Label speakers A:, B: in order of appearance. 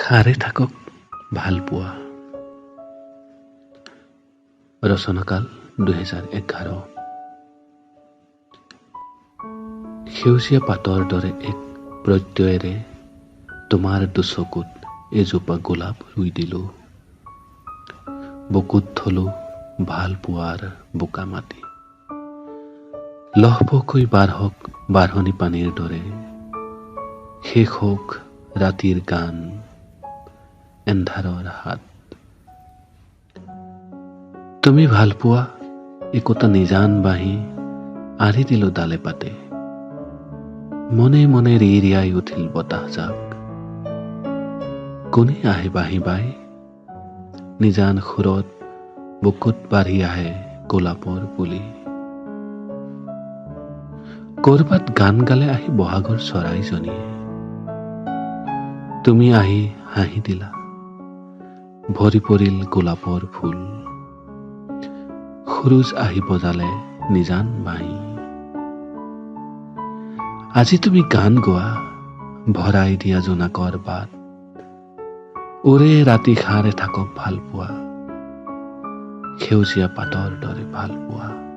A: সাৰে থাকক ভালপোৱা। ৰচনাকাল 2011। সেউজীয়া পাতৰ দৰে এক প্ৰত্যয়েৰে তোমাৰ দুচকুত এজোপা গোলাপ ৰুই দিলোঁ। বুকুত থলো ভালপোৱাৰ বোকা মাটি। লহপহকৈ বাঢ়ক বাঢ়নি পানীৰ দৰে। শেষ হওক ৰাতিৰ গান, এন্ধাৰৰ হাত। তুমি ভালপোৱা একোটা নিজান বাঁহী আঁৰি দিলো ডালে পাতে। মনে মনে ৰিৰিয়াই উঠিল বতাহজাক। কোনে আহে বাঁহী বাই? নিজান সুৰত বুকুত বাঢ়ি আহে গোলাপৰ পুলি। ক'ৰবাত গান গালে আহি বহাগৰ চৰাইজনীয়ে। তুমি আহি হাঁহি দিলা, ভৰি পৰিল গোলাপৰ ফুল। সুৰুজ আহি বজালে নিজান বাঁহী। আজি তুমি গান গোৱা, ভৰাই দিয়া জোনাকৰ বাট। ওৰে ৰাতি সাৰে থাকক ভালপোৱা, সেউজীয়া পাতৰ দৰে ভালপোৱা।